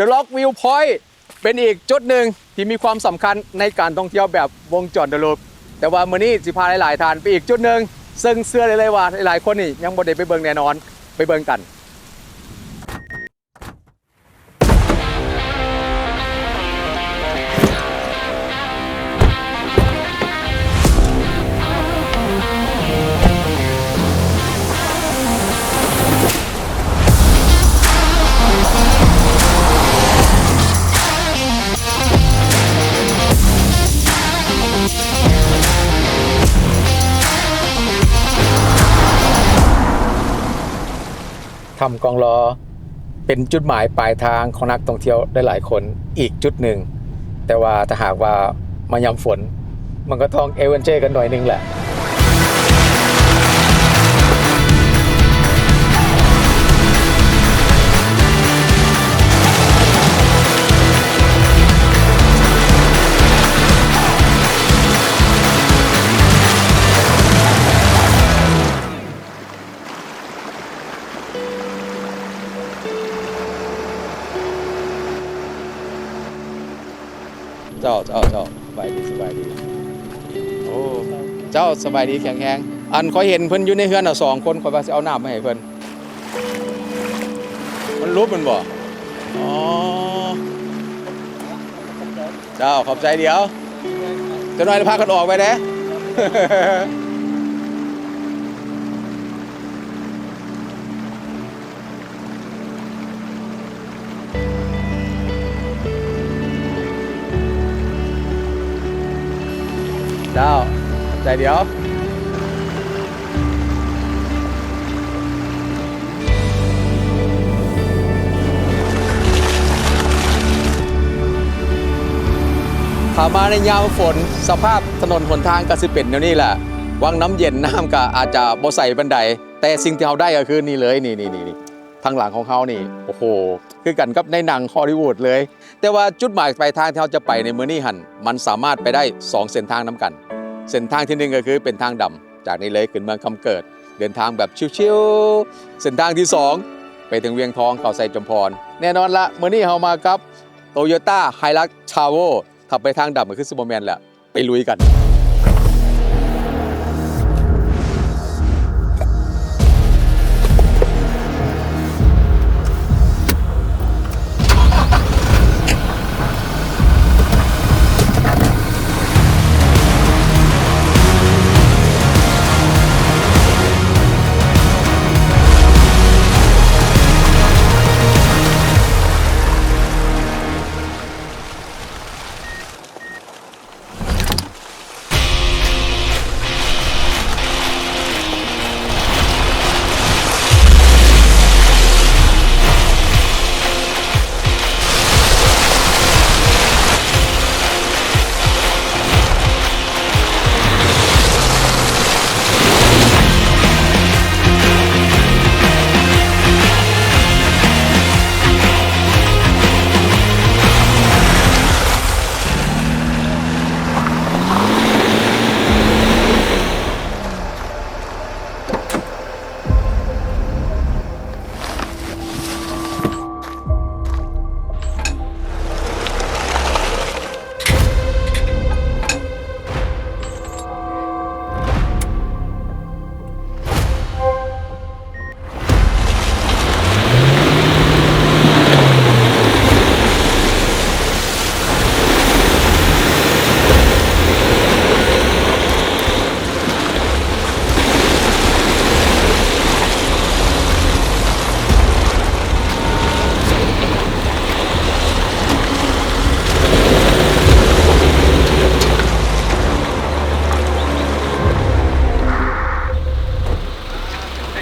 The Rock View Point ເປັນອີກຈຸດໜຶ່ງທີ່ມີຄວາມສຳຄັນໃນການທ່ອງທ່ຽວແບບວົງຈອນ The Loop ແຕ່ວ່າມື້ນີ້ຊິພາຫຼາຍໆທ່ານໄປອີກຈຸດໜຶ່ງ ເຊິ່ງເຊື່ອໄດ້ເລີຍວ່າຫຼາຍໆຄົນນີ້ຍັງບໍ່ໄດ້ໄປເບິ່ງແນ່ນອນ. ໄປເບິ່ງກັນ. ຖ້ຳກອງລໍ ເປັນຈຸດໝາຍປາຍທາງຂອງນັກທ່ອງທ່ຽວຫຼາຍໆຄົນອີກຈຸດໜຶ່ງ, ແຕ່ວ່າຖ້າຫາກວ່າມາຍາມຝົນ ມັນກໍຕ້ອງແອດເວັນເຈີກັນໜ້ອຍໜຶ່ງແຫຼະ. ເຈົ້າ ເຈົ້າ ເຈົ້າ ສະບາຍດີ ສະບາຍດີ. ໂອ້ ເຈົ້າ ສະບາຍດີ ແຂງແຮງ. ອັນ ຂ້ອຍເຫັນເພິ່ນຢູ່ໃນເຮືອນນະ ສອງຄົນ ຂ້ອຍວ່າຊິເອົານ້ຳມາໃຫ້ເພິ່ນ. ມັນຫຼຸບແມ່ນບໍ່? ອໍ ເຈົ້າ ຂອບໃຈ. ດຽວ ຈັກໜ້ອຍລະພາກັນອອກໄປເດ້. ເຈົ້າ ໃຈດຽວ. ຖ້າມາໃນຍາມຝົນ ສະພາບຖະໜົນຫົນທາງກໍຊິເປັນແນວນີ້ແຫຼະ, ວັງນ້ຳເຢັນ ນ້ຳກໍອາດຈະບໍ່ໃສປານໃດ, ແຕ່ສິ່ງທີ່ເຮົາໄດ້ກໍຄືນີ້ເລີຍ ນີ້ ນີ້ ນີ້ ນີ້ ທາງຫຼັງຂອງເຮົານີ້ ໂອ້ໂຫ ຄືກັນກັບໃນໜັງຮອລລີວູດເລີຍ. ແຕ່ວ່າຈຸດໝາຍປາຍທາງທີ່ເຮົາຈະໄປໃນມື້ນີ້ຫັ້ນ ມັນສາມາດໄປໄດ້ສອງເສັ້ນທາງນຳກັນ. ເສັ້ນທາງທີໜຶ່ງກໍຄືເປັນທາງດຳ ຈາກນີ້ເລີຍຂຶ້ນເມືອງຄຳເກີດ ເດີນທາງແບບຊິວໆ. ເສັ້ນທາງທີສອງ ໄປເຖິງວຽງທອງ ເຂົ້າໃສ່ຈຳພອນ. ແນ່ນອນລະ ມື້ນີ້ເຮົາມາກັບ Toyota Hilux Travel. ຖ້າໄປທາງດຳກໍຄືຊິບໍ່ແມ່ນແຫຼະ. ໄປລຸຍກັນ.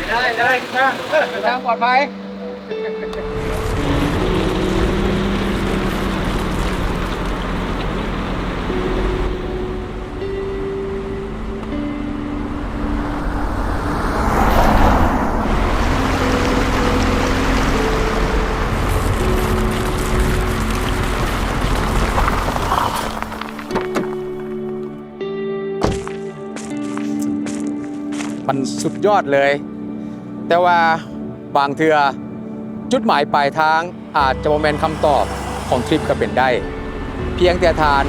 ໄດ້ ໄດ້ ເດີນທາງປອດໄພ. ມັນສຸດຍອດເລີຍ. ແຕ່ວ່າບາງເທື່ອ ຈຸດໝາຍປາຍທາງອາດຈະບໍ່ແມ່ນຄຳຕອບຂອງທຣິບກໍເປັນໄດ້. ພຽງແຕ່ທ່ານ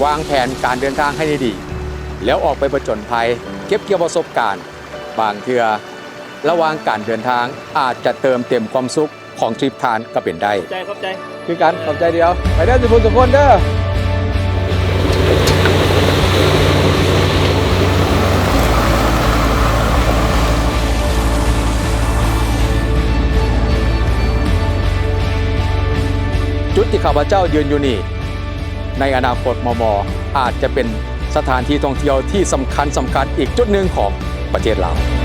ວາງແຜນການເດີນທາງໃຫ້ດີໆ ແລ້ວອອກໄປຜະຈົນໄພ, ເກັບກ່ຽວປະສົບການ, ບາງເທື່ອລະຫວ່າງການເດີນທາງອາດຈະເຕີມເຕັມຄວາມສຸກຂອງທຣິບທ່ານກໍເປັນໄດ້. ຂອບໃຈ, ຂອບໃຈ. ຄືກັນ, ຂອບໃຈດຽວ. ໄປເດີທຸກຄົນ, ທຸກຄົນເດີ. ຈຸດທີ່ຂ້າພະເຈົ້າຢືນຢູ່ນີ້ ໃນອະນາຄົດມໍ່ໆ ອາດຈະເປັນສະຖານທີ່ທ່ອງທ່ຽວທີ່ສຳຄັນ, ສຳຄັນອີກຈຸດໜຶ່ງຂອງປະເທດລາວ.